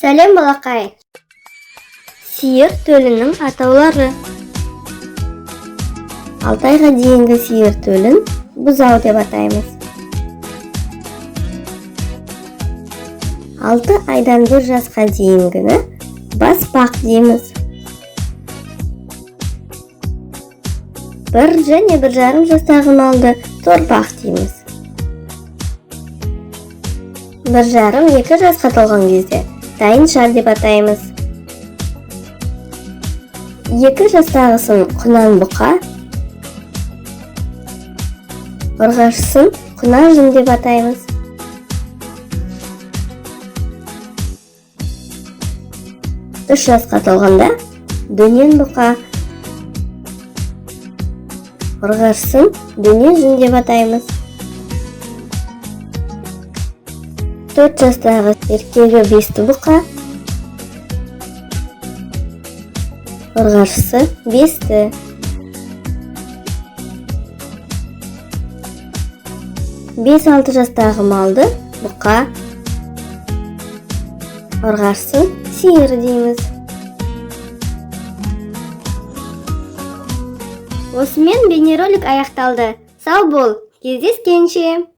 Сәлем, балақай! Сиыр төлінің атаулары. 6 айға дейінгі сиыр төлін бұзау деп атаймыз. 6 айдан 1 жасқа дейінгіні баспақ дейміз. 1 және 1,5 жастағы малды торпақ дейміз. 1,5-2 жасқа толған кезде тайынша деп атаймыз. 2 жастағысын құнан бұқа, ұрғашысын құнажын деп атаймыз. 3 жасқа толғанда дөнен бұқа, ұрғашысын дөненжін деп атаймыз. 4 жастағы еркегі бесті бұқа, ұрғашысы бесті. 5-6 жастағы малды бұқа, ұрғашысын сиыр дейміз. Осымен бейнеролик аяқталды. Сау бол, кездескенше!